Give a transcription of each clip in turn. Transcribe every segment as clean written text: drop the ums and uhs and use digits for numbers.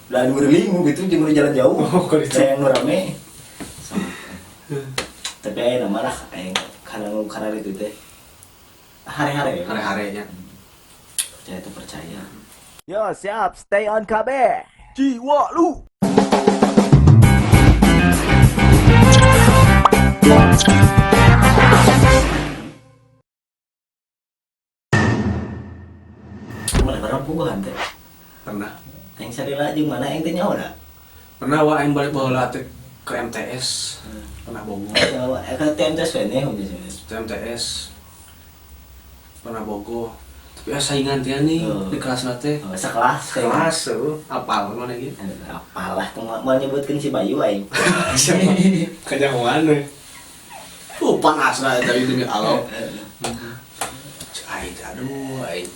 Lah nguriling gitu jeung nu jalan jauh. Oh, kalau itu. Saya nu rame. Sama. Tapi aya nama lah aing karena itu teh. Hare-hare. Hare-harenya. Percaya itu percaya. Yo, siap, stay on KB. Jiwa lu. Mana pernah puguhan teh. Pernah. Aing sarila jeung mana aing teh nyaho da. Pernah wa aing balik baheula teh ke MTS. Pernah bogo. Nyaho ka TMTS we nih Ke MTS. Pernah bogo. Tapi ah, saingan teh nih Oh. di kelas teh. Oh, sekelas Kelas eueuh, apal mana gitu. Apalah tuh mau nyebutkeun si Bayu aing. Siapa? Kejauhan we. Panas lah tadi demi Allah. Cek aing teh, aduh aing.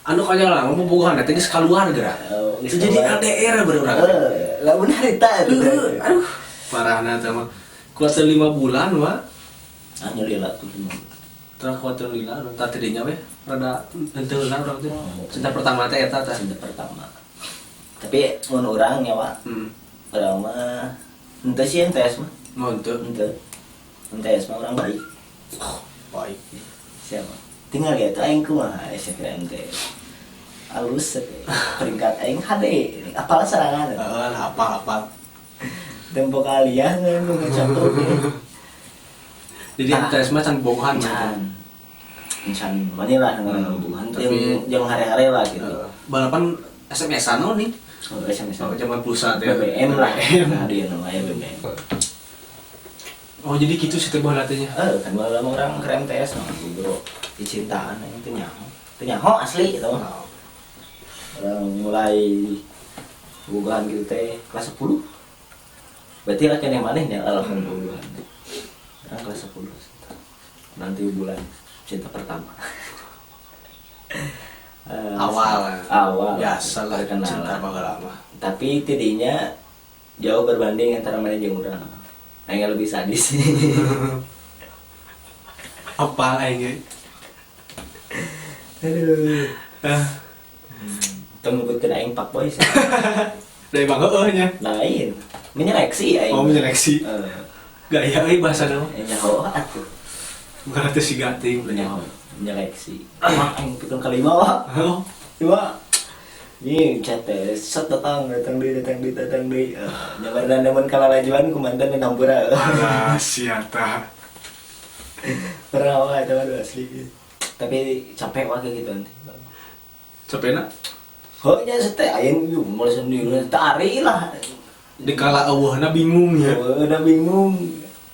Anu kanya lah mau bogohan teh geus kaluar geura. Oh, geus Jadi keluar. LDR bener urang. Eh, lamun harita tuh. Heuh, aduh. Parahna teh mah. Kuat 5 bulan wa. Ah nyeri lah tuh. Terus kuat lila, nu tah tadinya we rada henteu heula urang teh. Cinta pertama teh eta tah. Cinta pertama. Tapi mun urang nya Wak, urang mah henteu sih MTS mah. Mau henteu. Henteu. MTS mah urang baik. Oh, baik. Siapa? Tinggal ya tuh aing kumaha aya kira MTS. Alus teh. Peringkat aing HD. Apalah serangan. Heeh, lah apal apal. Tempo kalian kan nu ngecapuk. Jadi Ah. MTS mah can bogohan mah. Can. Can mana lah dengan hubungan Tapi- yang hare-hare lah gitu. Heeh. Balapan SMS-an nih. Oh, SMS. Oh, zaman pulsa teh. BBM lah. BBM. Nah, dia namanya BBM. Oh, jadi gitu sih teh baheula teh nya. Eh, kan malam orang ke MTS mah bro. Dicintaan yang teu nyaho. Teu nyaho asli gitu. Oh. Orang mulai bogohan gitu teh kelas 10. Berarti lah keneh maneh nya langsung bogohan. Orang kelas 10. Nanti bulan cinta pertama. Eh, Awal. Awal. Biasa lah Perkenalan. cinta baheula mah. Tapi tidinya jauh berbanding antara mana jeung urang. Aing lebih sadis. Apal aing ge. Aduh. Eh, Tong nyebutkeun aing pak boy sih. dari bang heueuh nya. Lain. Menyeleksi aing. Oh, menyeleksi. Eh, Gaya euy bahasa mah. nyaho atuh. Bukan teh si gating. Nyaho, menyeleksi. Mah aing pikeun kalima wah. Oh, Lima. Ini chat teh, set datang, datang deui, datang deui, datang deui. Eh, nyabar dan nemen kalalajuan ku mantan dan hampura. alah siata. Pernah wah eta mah asli. Tapi capek wah kayak gitu nanti. Capekna Oh, nya sete aing yuk mulai sendiri tari lah. dikala eueuhna bingung ya. Oh, udah bingung.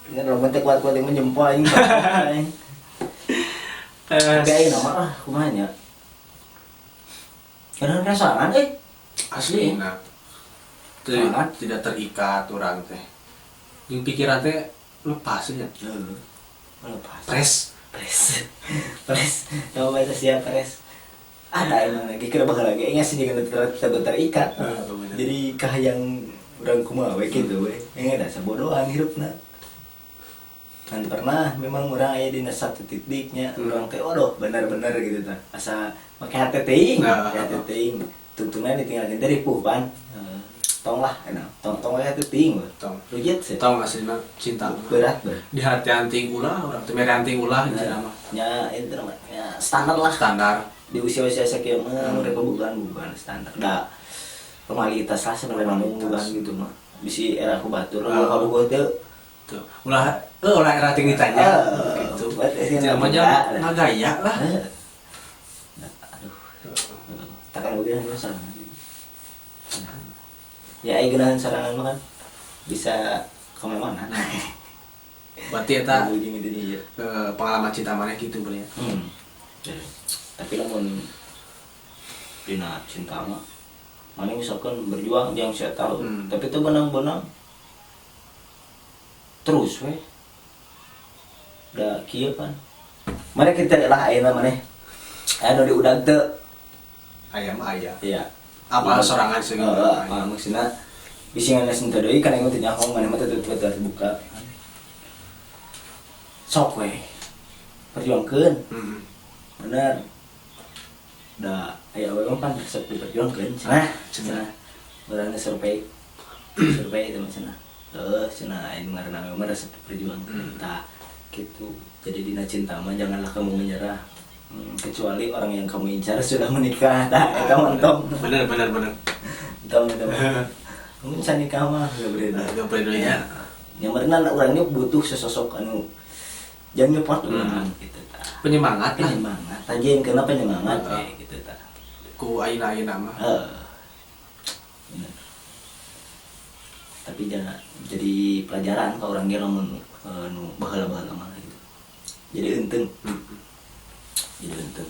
Ini lamun teh kuat-kuat yang menjempol aing. Aing. Tapi aing nama ah kumaha nya. Karena perasaan eh Asli nah. Tidak, Soalnya? tidak terikat orang teh. Jeung pikiran teh lepas nya. Heeh. Lepas. Pres. Pres. Pres. Coba bahasa siap pres. Ada emang lagi kira bakal lagi nya sih jangan terikat. Heeh, bener. Jadi kahayang urang kumaha we kitu we. Nya da sabodohan hirupna. Kan pernah memang orang aya dina satu titiknya orang teh waduh bener-bener gitu tah. Asa make hate teuing, Nah. make hate teuing. Tungtungna ditinggalkeun teh ripuh pan. Tong lah, enak. Tong tong we hate teuing. we. Tong. Rujit sih. Tong aslinya cinta. Berat berat. Di hati anting ulah urang teh mere anting ulah cinta mah. Ya itu mah ya, standar lah. Standar. Di usia-usia sakieu mah mereka bukan bukan standar. Da formalitas lah sebenarnya Formalitas. bukan gitu mah. Bisi era ku batur, Ah. ulah kabogoh teu. Tuh. Ulah ulah era ting ditanya Eh, gitu. buat ini Cinta mah nggak jangan ada. ngagaya lah. Eh. Aduh. Takkan begini sarangan. Ya, aing geunahan sarangan mah kan bisa kemana-mana. Berarti eta Ujung itu iya. pengalaman cinta maneh gitu bener ya. Hmm. Tapi lamun dina cinta mah mana misalkan berjuang yang saya tahu, tapi itu benang-benang terus weh. Da kieu pan. Mana kita lah ayeuna maneh. Anu di udag teu. Ayam ayam. Iya. Apa sorangan sih gitu. Heeh, apa maksudna bisi ngan teu deui kan aing teu nyaho maneh mah teu terbuka. Sok weh. Perjuangkeun. Bener. Da aya awewe mah pan resep diperjuangkeun cenah. Cenah. Cenah. Urang survei. Survei itu mah cenah. Heuh, cenah aing ngaranna mah resep perjuangan. Tah, gitu. Jadi dina cinta mah janganlah kamu menyerah. Kecuali orang yang kamu incar sudah menikah. Tah, eta mah entong. Bener bener bener. Entong eta mah. Kamu bisa nikah mah gak beredar. Gak beredonya. Yang berenang orangnya butuh sesosok anu jang nyupport urang gitu tah. Penyemangat lah. Penyemangat. Tajen kena penyemangat we gitu tah. Ku ayeuna-ayeuna mah. Heeh. Bener. Tapi jangan jadi pelajaran ka urang ge lamun nu baheula-baheula mah gitu. Jadi eunteng. Jadi eunteng.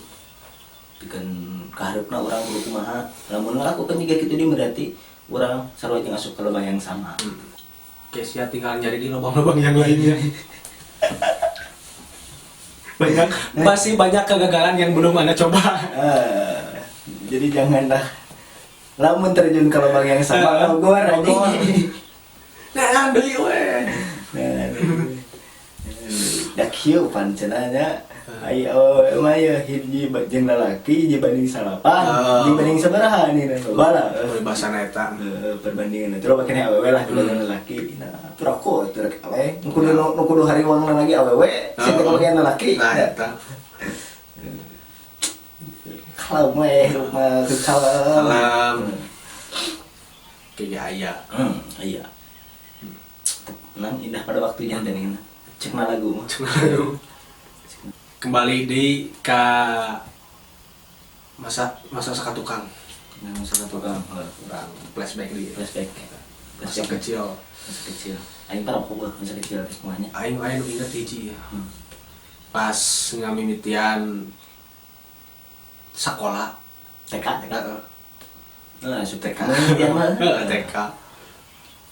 Pikeun kahareupna urang kudu kumaha. Lamun ngalakukeun jiga kitu di berarti urang sarua jeung asup ke lubang yang sama. Kesia tinggal nyari di lubang-lubang yang lainnya. Banyak, pasti banyak kegagalan yang belum Anda coba. Jadi janganlah lamun terjun ke lubang yang sama ogor anjing. Nah, deui we. Nah, da kieu pan cenah nya. Ai oh mah ya hiji jeung lalaki hiji banding salapan, hiji banding sabaraha nih loba lah. Peribahasana eta. Perbandingan itu loba keneh awewe lah dibanding lalaki. Nah, rokok atuh rek awe. Nu kudu nu kudu hariwangna lagi awewe, sing teh bagian lalaki. Nah, eta. Kalau mah hirup mah kalem. Kalem. Kayak aya. Iya. Nang indah pada waktunya dan ini. Cek lagu mah. Cek lagu. Kembali di ka masa masa sakatukang. Nah, masa tukang. Urang flashback di Flashback. masa kecil. Masa kecil. Aing parokok gua masa kecil semuanya. Aing aing nu inget hiji ya. Pas ngamimitian sekolah. TK, TK. Heeh. Nah, asup TK. Mimitian mah. Heeh, TK.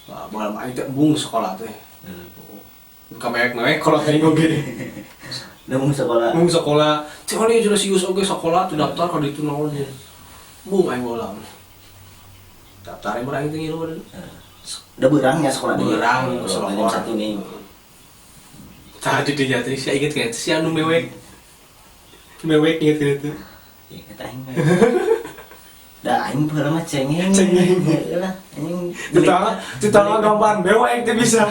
Wah, baheula mah aing teh embung sekolah teh. Ka mewek-mewek kalau aing oge. Udah mau sekolah. Embung sekolah. Cek mana sudah sius oge sekolah tuh daftar ka ditu naon nya. Embung aing baheula. Daftar aing aing teh ngilu. Udah berangnya sekolah nih. Berang Oh, sekolah. jam 1 nih. Tah di dinya teh sia inget kan si anu mewek. Mewek inget gitu. Inget aing. Dah aing baheula mah cengeng. Cengeng. Heeh lah, anjing. Ditolong gambar mewek teh bisa.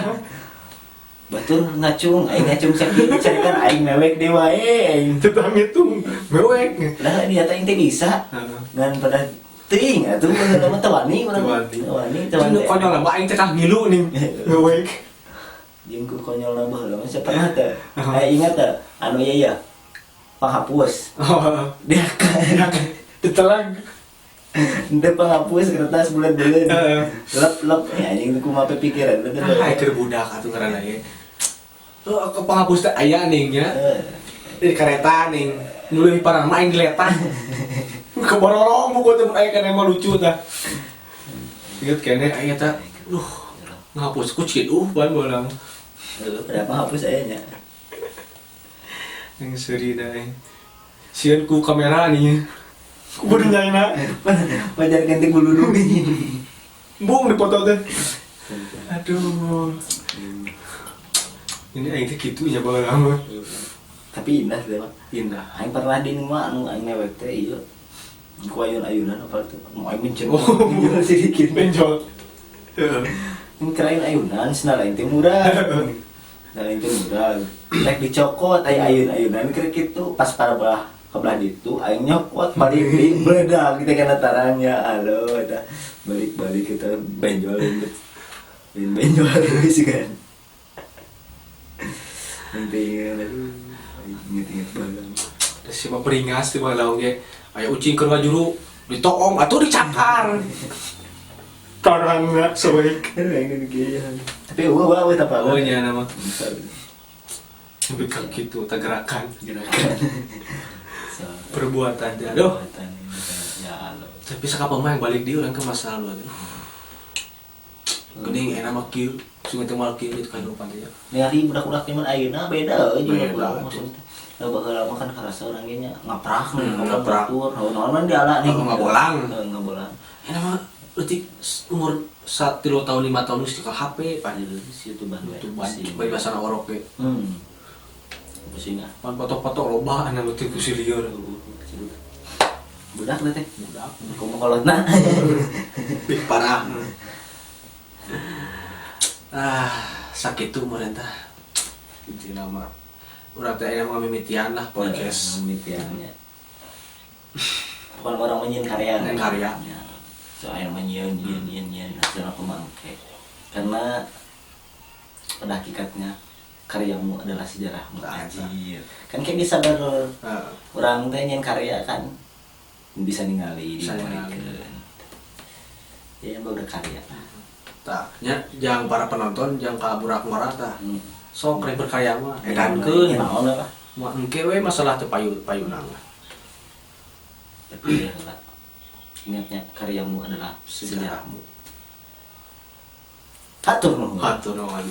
Batur ngacung, aing ngacung sakieu dicarikan aing mewek deui wae aing. Tetang ngitung mewek. Lah dia teh aing teh bisa. Heeh. Ngan pada teuing atuh baheula mah teu wani urang. Teu wani. Teu wani, teu wani. Itu konyol lah, aing teh kah ngilu nih. Mewek. Jeung ku konyolna baheula mah siapa pernah teh? Ingat teh anu ieu ya. Penghapus. Oh. Dia kan Ditelan. Ente penghapus kertas bulat-bulat. Heeh. Lep-lep ya anjing kumaha pikiran betul. Ah, keur budak atuh ngaranna ye. Tuh aku penghapus teh aya ning nya. Heeh. Di kereta ning. Nu leuwih parah mah aing diletah. Kebororong buku teh mun aya kana mah lucu tah. Ingat keneh aing eta. Duh, ngahapus ku ciduh ban baheula mah. Heuh, berapa hapus aya nya? Yang seuri da aing. Sieun ku kamera nih. Ku kudu nyaina. Wajar ganti bulu dulu nih. Bung dipoto teh. Aduh. Ini aing teh kitu nya baheula mah. Tapi indah sih mah. Indah. Aing pernah di rumah anu aing mewek teh ieu. Ku ayun-ayunan apa tuh? Mau aing mencet. Oh. Benjol sedikit. Benjol. Heeh. Aing kerain ayunan, sendal aing teh murah. Sendal aing teh murah. Rek dicokot aya ayun-ayunan keur kitu pas para belah ke belah ditu aing nyokot balik di meledak kita kana tarangnya. Halo eta balik-balik kita benjol benjol terus kan. Penting aduh inget-inget banget. Siapa peringas di baheula oge. Aya ucing keur ngajuru ditoong atuh dicakar. Tarangna soek. Tapi eueuh wae teh apa? Oh nya nama. Sampai ka kitu tah gerakan. Gerakan. Perbuatan teh aduh. Perbuatan ya Allah. Tapi sakapang mah yang balik di urang ke masa lalu aduh. Geuning enak mah kieu, sungai teh moal kieu gitu kehidupan teh. Ningali budak-budak zaman ayeuna beda euy jeung Beda, budak maksudnya. Lah baheula mah kan karasa urang ge nya ngaprak nih, Ngaprak. batur. Naon mah diala nih. Oh, ngabolang. Heeh, ngabolang. Enak mah leutik umur 3 tahun 5 tahun geus nyekel HP pan. Si YouTubean we. YouTubean bebasana orok ge. Pusing ah. Pan foto-foto loba anu leutik ku si lieur. Budak teh teh. Budak. Kumaha kolotna? Ih, parah. Ah, sakitu pemerintah. Intina mah urang teh aya mimitian lah podcast. Mimitiannya. Bukan orang menyieun karya. Nyieun karya. Ya. Soalnya menyieun nyieun nyieun nyieun hasilna pemangke. Karena pada hakikatnya karyamu adalah sejarahmu. Nah, Anjir. Kan kayak bisa ber Heeh. orang teh nyieun karya kan bisa ningali, Bisa ningali. dimemorikeun. Ya yang berkarya. Tah, nya jangan para penonton, jangan ka burak ngora tah. Sok rek berkarya mah Edankeun edankeun. naon lah. Mah engke we masalah teu payu payunang lah. Tapi ya lah. Ingatnya karyamu adalah sejarahmu. Sejarahmu. Hatur nuhun. Hatur nuhun.